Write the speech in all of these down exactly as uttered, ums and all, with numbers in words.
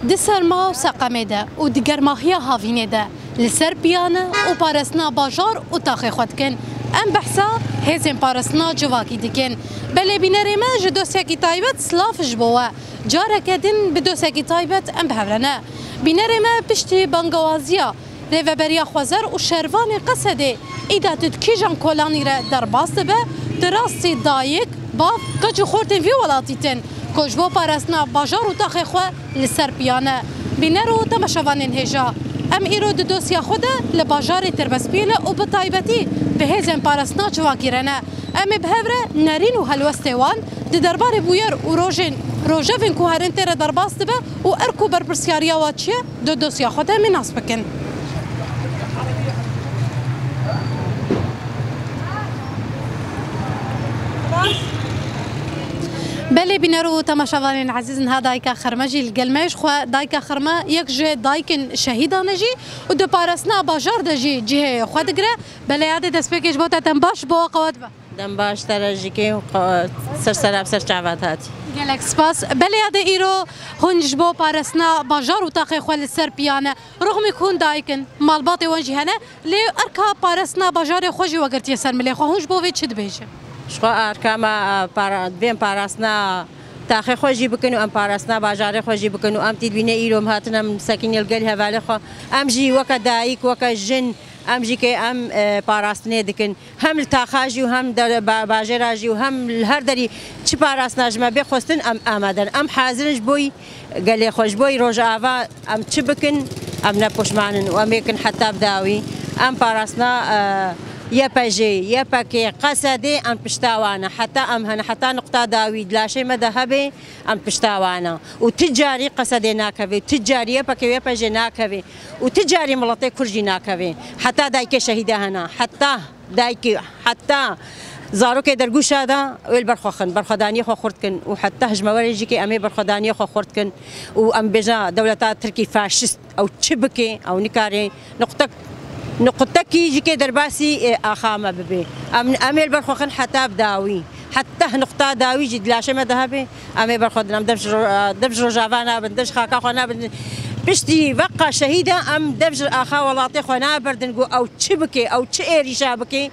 Di serma û seqemê de û di germahiya havînê de li ser piya ne û parastina bajar û taxê xwe dikin. Em behsa hêzên parastina civakî dikin. Belê bînerê me ji dosyekî taybet silav ji bo we. Careke din bi dosyekî taybet em bi hev re ne. Bînerê me piştî bangewaziya Rêveberiya Xwezer û şervanên Qesedê îda tu di kîjan kolanî re derbas dibe, tu rastî dayik, bav, keç û xortên vî welatî tin ku ji bo parastina bajar û taxê xwe li ser piya ne. Bîner û temaşevanên hêja, em îro di dosya xwe de li bajarê Tirbespiyê ne û bi taybetî bi hêzên parastina civakî re ne. Em ê bi hev re nerîn û helwestê wan di derbarê bûyer û rojên rojevên ku herin tê re derbas dibe û erk û berpirsyariya wa çi ye, di dosya xwe de em ê nas bikin. Belê bîner û temaşevanên ezîz, niha dayika Xerme jî li gel me ye. Ji xwe dayika Xerme yek ji dayikên şehîdan e jî û di parastina bajar de jî cihê xwe digire. Belê yadê destpêkê ji bo te dem baş, ji bo we qewet be. Dem baş te re jî kêm xwe ser sera bi ser çavat hatî. Gelek spas. Belê yadê îro hûn ji bo parastina bajar û taxê xwe li ser piya ne. Rixmî ku hûn dayik in, malbatê wan jî hene. Lê erka parastina bajarê xwe jî we girtiye ser milê xwe. Hûn ji bo vê çi dibêjin? Ji xwe erka me, e, para, divên parastina taxê xwe jî bikin û em parastina bajarê xwe jî bikin û em tî dibîne îro em hatin em sekînê li gel hevalê xwe. Em jî weke dayik, weke jin, em jî kê em, e, parastinê dikin. Hem li taxa jî û hem de ba-, bajêra jî û hem li her derî çi parastina ji me bê xwestin, em amade in. Em hazir in ji bo gelê xwe, ji bo Rojava em çi bikin, em ne poşman in û em ê kin heta bi dawî. Em parastina, e, Y P J, Y P K, Qesedê em pişta wan e. Heta em hene, heta nuqta dawî di laşê me de hebe, em pişta wan e. Û ti carî Qesedê nakeve, ti carî Y P K û Y P J nakeve û ti carî miletê Kurd jî nakeve. Heta dayikê şehîde hene, heta Dayikê heta zarokê dergûşa de wê li ber xwe xin, berxwedaniyê xwe xurt kin û heta hijmewerê jî kê em ê berxwedaniyê xwe xurt kin û em bêjin dewleta Tirkî faşîst ew çi bike, ew nikare nuqtek-, nuqtekî jî kê derbasî, e, axa me bibe. Em, em ê li ber xwe xin heta bi dawî. Heta nuqta dawî jî di laşê me de hebe. Em ê berxwedin, em dev ji ro-, dev ji Rojava nabin, dev ji xaka xwe nabin. Piştî veqa şehîda em dev ji axa welatê xwe naberdin, got ew çi bike, ew çi êrîşa bike,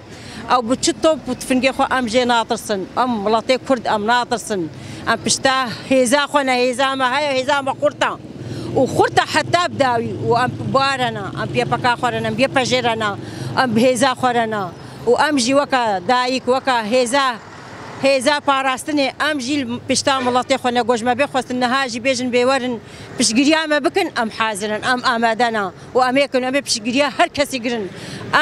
ew bi çi top û tifingê xwe em jê natirsin. Em welatê Kurd em natirsin. Em pişta hêza xwe ne, hêza me heye, hêza me xurt e. Û xurt e heta bi dawî û em bi wan re ne, em bi Y P K xwe re ne, em bi Y P J re ne, em bi hêza xwe re ne. Û em jî weke dayik, weke hêza Hêza parastinê, em jî li pişta miletê xwe ne, ku ji me bê xwestin, niha jî bêjin bê werin, piştgiriya me bikin, em hazir in, em amade ne û em ê kin, em ê piştgiriya her kesî girin.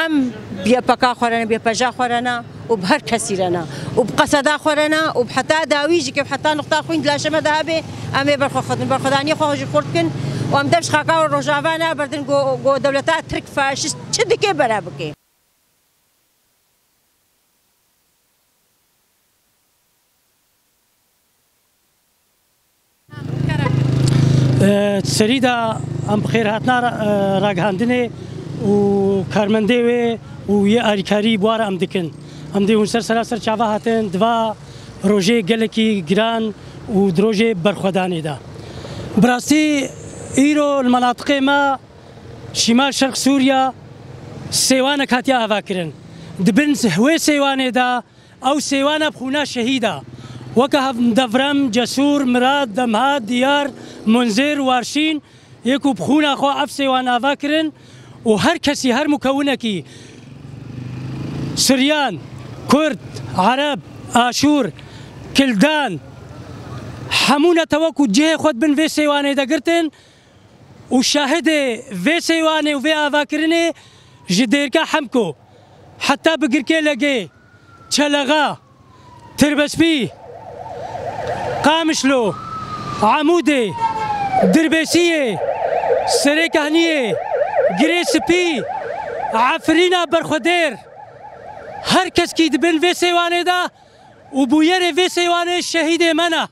Em bi Y P K xwe re ne, bi Y P J xwe re ne û bi her kesî re ne û bi Qeseda xwe re ne û bi heta dawî jî ke heta nuqta xwîn di laşê me de hebe, em ê berxwe xwedin, berxwedaniyê xwe jî xurt kin û em dev ji xaka Rojava naberdin, ku, ku dewleta Tirk faşîst çi dike bere bike. Serî de em bi xêrhatina ra-, ragihandinê û karmendê wê û yê alîkarî bi wan re em dikin. Em dê hûn ser sera ser çava hatin, di va rojê gelekî giran û di rojê berxwedanê de. Bi rastî îro li menatiqê me Şîmal Şerq Sûriya sêwanek hatiye avakirin. Di bin wê sêwanê de ew sêwana bi xûna şehîda, weke hev-, Devrem, Cesûr, Mirad, Demhat, Diyar, Munzir, Warşîn, yê ku bi xûna xwe ev sêwan avakirin û her kesî, her mukewinekî, Suryan, Kurd, Ereb, Aşûr, Kildan, hemû netewek û cihê xwe di bin vê sêwanê de girtin, û şahidê vê sêwanê û vê avakirinê ji Dêrika Hemko heta bi Girkê Legê, Çelexa, Tirbespî, Qamişlo, Amûdê, Dirbêsiyê, Serê Kehniyê, Girê Spî, Efrîna Berxwedêr, her keskî di bin vê sêwanê de û bûyerê vê sêwanê şehîdê me ne.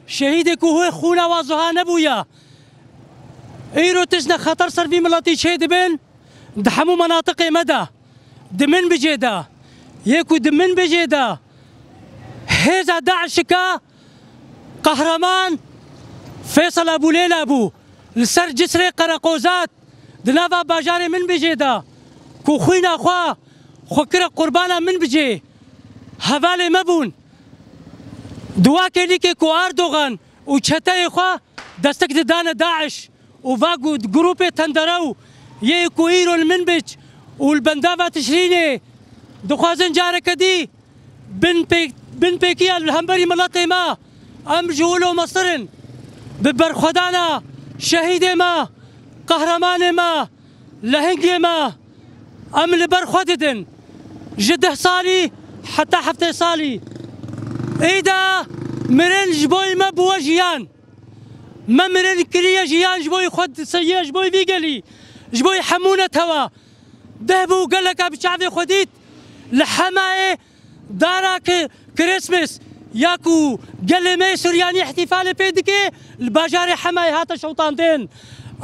Şehîdê ku wê xûna wa zuha nebûya. Îro tiştne xeter ser vî miletî çê dibin, di hemû menatiqê me de, di Minbicê de, yê ku di Minbicê de hêza DAIŞ'ika qehreman Feysel Ebûlêla bû. Li ser Cisrê Qereqozat di nava bajarê Minbicê de ku xwîna xwe xwe kire qurbana Minbicê, hevalê me bûn. Di wa kêlîkê ku Erdogan û çeteyê xwe destek didane DAIŞ û va gu-, grûpê tenderew yê ku îro li Minbic û li bendava Tişrînê dixwazin careke dî bin pê-, bin pêkiya li hemberî miletê me, em ji wilo mestir in. Bi berxwedana şehîdê me, qehremanê me, lehengê me, em li ber xwe didin. Ji deh salî heta heftê salî. Êda mirin ji bo me bûye jiyan. Me mirin kiriye jiyan ji bo xwe, se-, ye ji bo vî gelî, ji bo hemû netewa. Deh bû geleka bi çavê xwe dît. Li Hemayê dara ki Kirismis ya ku gelê me Suryanî îhtîfalê pê dike, li bajarê Hemayê hate şewitandin.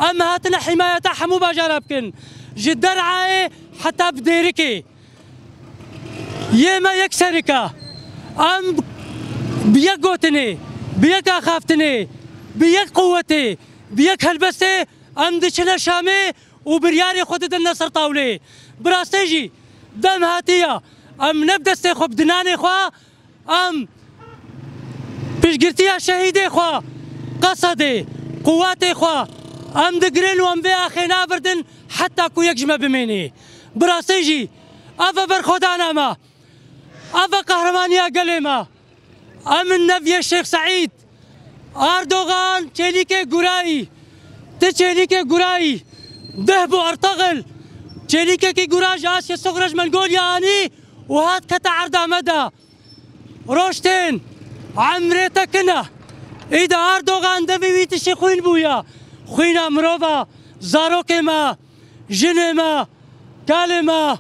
Em hatine himayeta hemû bajara bikin. Ji Derayê heta bi Dêrikê. Yê me yek serika. Em bi yek gotinê, bi yek axaftinê, bi yek quwetê, bi yek helbestê em diçine Şamê û biryarê xwe didin ne ser tawlê. Bi rastê jî dem hatiye em ne bi destê xwe, bi dinanê xwe, em piştgirtiya şehîdê xwe, Qesedê, quwatê xwe, em digirin û em vê axê nabirdin heta ku yek ji me bimînî. Bi rastê jî ev e berxwedana me, ev e qehremaniya gelê me. Em in neviyê Şêx Seîd. Erdogan çêlîkê gurayî. Ti çêlîkê gurayî. Deh bû Ertexil. Çêlîkekî gura ji Asya Soxra ji Mengolya anî û hat kete erda me de. Roj tên. Emrê te kin e. Îda Erdogan devê wî tiştê xwîn bûye. Xwîna mirova, zarokê me, jinê me, kalê me,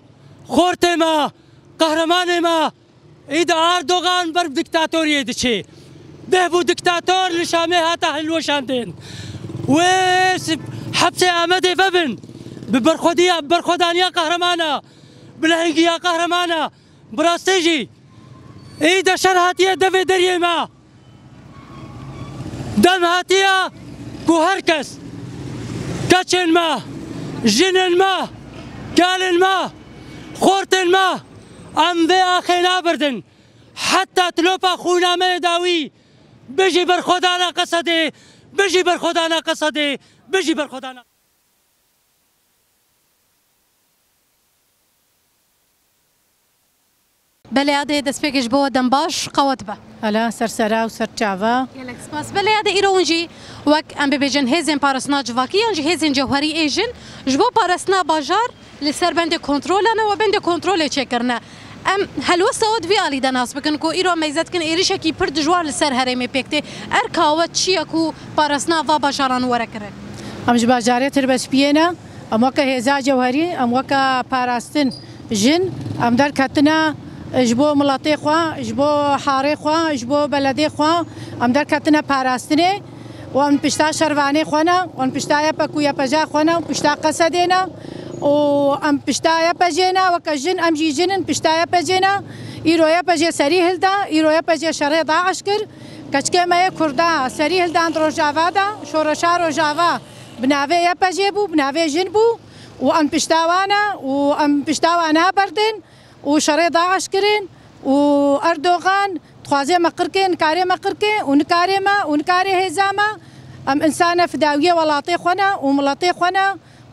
xortê me, qehremanê me. Îda Erdogan ber bi diktatoriyê diçê. Deh bû diktator li Şamê hate hilweşandin. Wê si-, hepsê Amedê vebin. Bi berxwediya, berxwedaniya qehremana, bi lehengiya qehremana. Bi rastê jî îda şer hatiye devê deriyê me. Dem hatiye ku her kes, keçên me, jinên me, kalên me, xortên me, em vê axê nabirdin. Heta tilopa xwîna me yê dawî. Bijî berxwedana Qesedê, bijî berxwedana Qesedê, bijî berxwedana. Belê Adê, destpêkê ji bo we dem baş, qewet be. Ela, ser sera û ser çava. Gelek spas. Belê Adê, îro hûn jî wek, em bibêjin, hêzên parastina civakî yan jî hêzên cewherî ê jin ji bo parastina bajar li ser bendê kontrola ne, we bendê kontrolê çêkirine. Em helwesta we di vî alî de nas bikin ku îro em meyze dikin êrişekî pir dijwar li ser herêmê pêk tê. Erka we çi ye ku parastina va bajaran were kirin? Em ji bajarê Tirbespiyê ne, em weke hêza cewherî, em weke parastin jin, em derketine ji bo miletê xwe, ji bo harê xwe, ji bo beledê xwe, em derketine parastinê. Wan pişta şervanê xwe ne, wan pişta YPG û YPJ xwe ne, pişta Qesedê ne. Û em pişta YPJ ne, weke jin em jî jin in, pişta YPJ ne. Îro YPJ serî hilda, îro YPJ şerê DAIŞ kir. Keçikê me yê Kurda serî hildan di Rojava de, şoreşa Rojava bi navê YPJ bû, bi navê jin bû. Û em pişta wan e, û em pişta wan naberdin. û şerê DAIŞ kirin û Erdogan dixwaze me qir ke, nikarê me qir ke û nikarê me û nikarê hêza me. Em însan e, fidawiyê welatê xwe ne û miletê xwe ne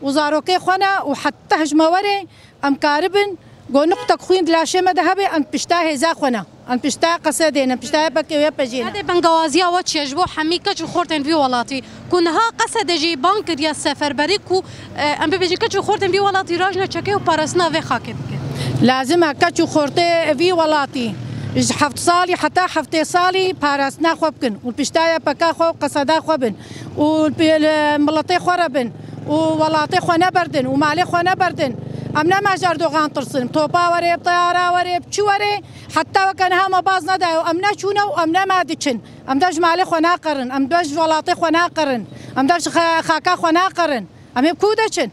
û zarokê xwe ne û heta ji me were em karibin go nuqtek xwîn di laşê me de hebe, em pişta hêza xwe ne. Em pişta Qesedê ne, em pişta YPG û YPJ ne. Hade bengawaziya we çi ye ji bo hemî keç û xortên vî welatî? Ku niha Qesedê jî bang kiriye seferberî ku, e, em bibêjin keç û xortên vî welatî rajne çekê û parastina vê xakê bikin. Lazim e keç û xortê vî welatî ji heft salî heta heftê salî parastina xwe bikin û pişta YPG xwe û Qeseda xwe bin û pi-, li miletê xwe re bin û welatê xwe neberdin û malê xwe neberdin. Em nema ji Erdogan tirsin. Topa were, bi teyara were, bi çi were, heta weke niha me baz nedaye û em neçûne û em nema diçin. Em dev ji malê xwe naqerin, em dev ji welatê xwe naqerin, em dev ji xe-, xaka xwe naqerin. Em ê bi ku de çin?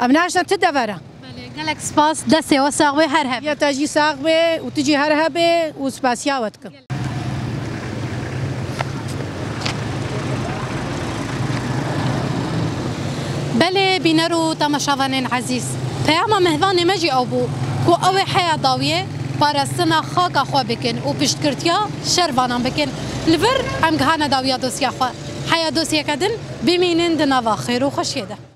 Em naşin ti devera. Belê, gelek spas, destê we sax be, her hebe. Ya te jî sax be û tu jî her hebe û spasiya we dikim. Gelek. Belê bîner û temaşevanên ezîz, peyama mêvanê me jî ew bû ku ew ê heya dawiyê parastina xaka xwe bikin û piştgirtiya şervanan bikin. Li vir em gihane dawiya dosya xwe. Heya dosyeke din bimînin di nava xêr û xweşiyê de.